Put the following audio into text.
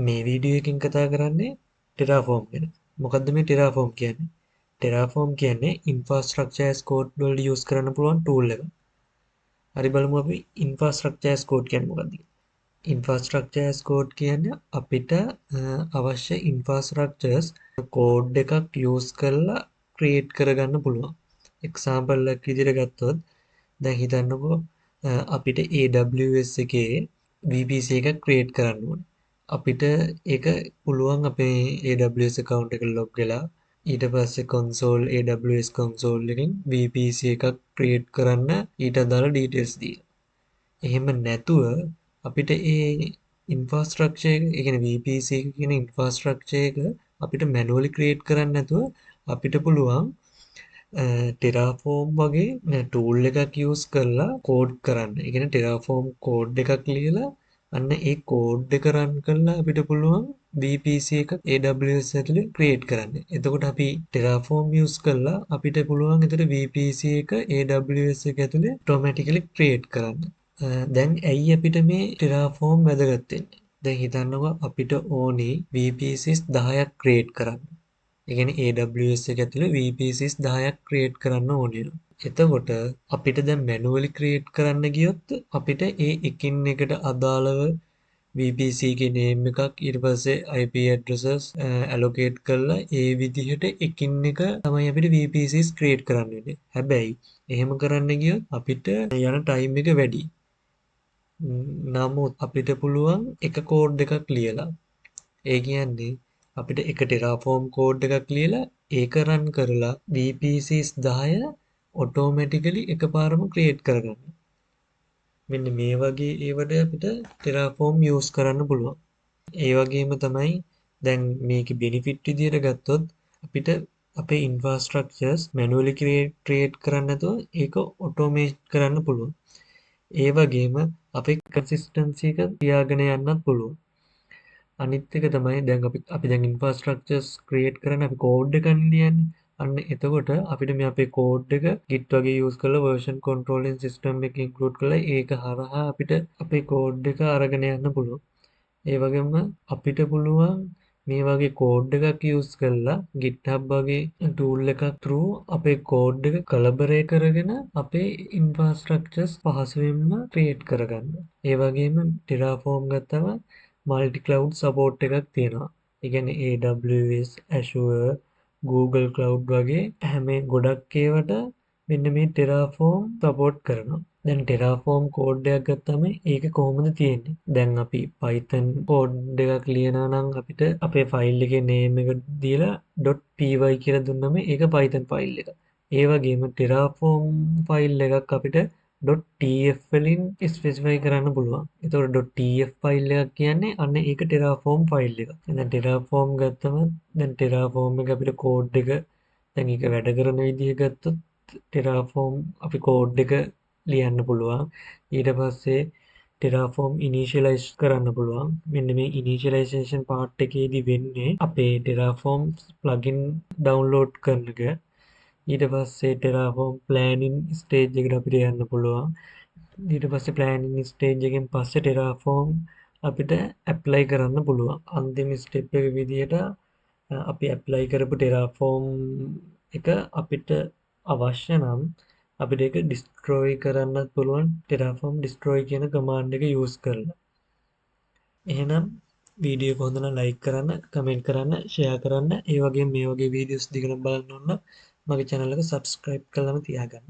මේ වීඩියෝ එකෙන් කතා කරන්නේ Terraform ගැන. මොකද්ද මේ Terraform කියන්නේ? Terraform කියන්නේ infrastructure as code වලට use කරන්න පුළුවන් tool එකක්. හරි, බලමු අපි infrastructure as code කියන්නේ මොකක්ද කියලා. Infrastructure as code කියන්නේ අපිට අවශ්‍ය infrastructures code එකක් use කරලා create කරගන්න පුළුවන්. Example එකක් විදිහට ගත්තොත්, දැන් හිතන්නකෝ අපිට AWS එකේ VPC එකක් create කරන්න ඕනේ. අපිට ඒක පුළුවන් අපේ AWS account එකට log වෙලා ඊට පස්සේ console, AWS console එකෙන් VPC එකක් create කරන්න ඊට අදාළ details දීලා. එහෙම නැතුව අපිට ඒ infrastructure එක, ඒ කියන්නේ VPC එක කියන infrastructure එක අපිට manually create කරන්න නැතුව අපිට පුළුවන් Terraform වගේ tool එකක් use කරලා කෝඩ් කරන්න. ඒ කියන්නේ Terraform code එකක් ලියලා අන්න ඒ කෝඩ් එක රන් කරලා අපිට පුළුවන් VPC එකක් AWS ඇතුලේ ක්‍රියේට් කරන්න. එතකොට අපි Terraform use කරලා අපිට පුළුවන් එතකොට VPC එක AWS එක ඇතුලේ ඔටෝමැටිකලි ක්‍රියේට් කරන්න. දැන් ඇයි අපිට මේ Terraform වැදගත් වෙන්නේ? දැන් හිතන්නකෝ අපිට ඕනි VPCs 10ක් ක්‍රියේට් කරන්න. ඒ කියන්නේ AWS එක ඇතුලේ VPCs 10ක් ක්‍රියේට් කරන්න ඕනේ. එතකොට අපිට දැන් මැනුවලි ක්‍රියේට් කරන්න ගියොත් අපිට ඒ එකින් එකට අදාළව VPC එකේ නේම් එකක්, ඊට පස්සේ IP addresses allocate කරලා ඒ විදිහට එකින් එක තමයි අපිට VPCs create කරන්න වෙන්නේ. හැබැයි එහෙම කරන්න ගියොත් අපිට යන ටයිම් එක වැඩි. නමුත් අපිට පුළුවන් එක කෝඩ් එකක් ලියලා, ඒ කියන්නේ අපිට එක Terraform code එකක් ලියලා ඒක රන් කරලා VPCs 10 automatically එකපාරම ක්‍රියේට් කරගන්න. මෙන්න මේ වගේ ඒවට අපිට Terraform use කරන්න පුළුවන්. ඒ වගේම තමයි දැන් මේකේ බෙනිෆිට් විදියට ගත්තොත් අපිට අපේ ඉන්ෆ්‍රාස්ට්‍රක්චර්ස් මැනුවලි ක්‍රියේට් කරන්න නැතුව ඒක ඔටෝමේට් කරන්න පුළුවන්. ඒ වගේම අපේ කන්සිස්ටන්සි එක තියාගෙන යන්නත් පුළුවන්. අනිත් එක තමයි දැන් අපි අපි දැන් ඉන්ෆ්‍රාස්ට්‍රක්චර්ස් ක්‍රියේට් කරන්න අපි කෝඩ් එකක් ලියන්නේ. අන්න එතකොට අපිට මේ අපේ කෝඩ් එක Git වගේ යූස් කරලා වර්ෂන් කන්ට්‍රෝලින් සිස්ටම් එක ඉන්ක්ලූඩ් කරලා ඒක හරහා අපිට අපේ කෝඩ් එක අරගෙන යන්න පුළුවන්. ඒ වගේම අපිට පුළුවන් මේ වගේ කෝඩ් එකක් යූස් කරලා GitHub වගේ ටූල් එකක් through අපේ කෝඩ් එක කොලැබරේට් කරගෙන අපේ ඉන්ෆ්‍රාස්ට්‍රක්චර්ස් පහසුවෙන්ම ක්‍රියේට් කරගන්න. ඒ වගේම Terraform ගත්තම මල්ටි ක්ලවුඩ් සපෝට් එකක් තියෙනවා. ඒ කියන්නේ AWS, Azure, Google Cloud වගේ හැම ගොඩක් ඒවට මෙන්න මේ Terraform support කරනවා. දැන් Terraform code එකක් ගත්තම ඒක කොහොමද තියෙන්නේ? දැන් අපි Python code එකක් ලියනවා නම් අපිට අපේ ෆයිල් එකේ නේම් එක දීලා .py කියලා දුන්නම ඒක Python file එක. ඒ වගේම Terraform file එකක් අපිට .tf වලින් ස්පෙසිෆයි කරන්න පුළුවන්. එතකොට .tf file එකක් කියන්නේ අන්න ඒක Terraform file එක. දැන් Terraform ගත්තම, දැන් Terraform එක අපිට කෝඩ් එක, දැන් ඒක වැඩ කරන විදිහ ගත්තොත් Terraform අපි කෝඩ් එක ලියන්න පුළුවන්. ඊට පස්සේ Terraform ඉනිෂියලයිස් කරන්න පුළුවන්. මෙන්න මේ ඉනිෂියලයිසේෂන් පාර්ට් එකේදී වෙන්නේ අපේ Terraform plugin download කරන එක. ඊට පස්සේ Terraform planning stage එකට අපිට යන්න පුළුවන්. ඊට පස්සේ ප්ලෑනින් ස්ටේජ් එකෙන් පස්සේ Terraform අපිට ඇප්ලයි කරන්න පුළුවන්. අන්තිම ස්ටෙප් එක විදිහට අපි ඇප්ලයි කරපු Terraform එක අපිට අවශ්‍ය නම් අපිට ඒක ඩිස්ට්‍රොයි කරන්නත් පුළුවන් Terraform destroy කියන කමාන්ඩ් එක යූස් කරලා. එහෙනම් වීඩියෝ එක හොඳ නම් ලයික් කරන්න, කමෙන්ට් කරන්න, ෂෙයා කරන්න. ඒ වගේම මේ වගේ වීඩියෝස් දිගටම බලන්න ඕන නම් මගේ channel එක subscribe කරලාම තියාගන්න.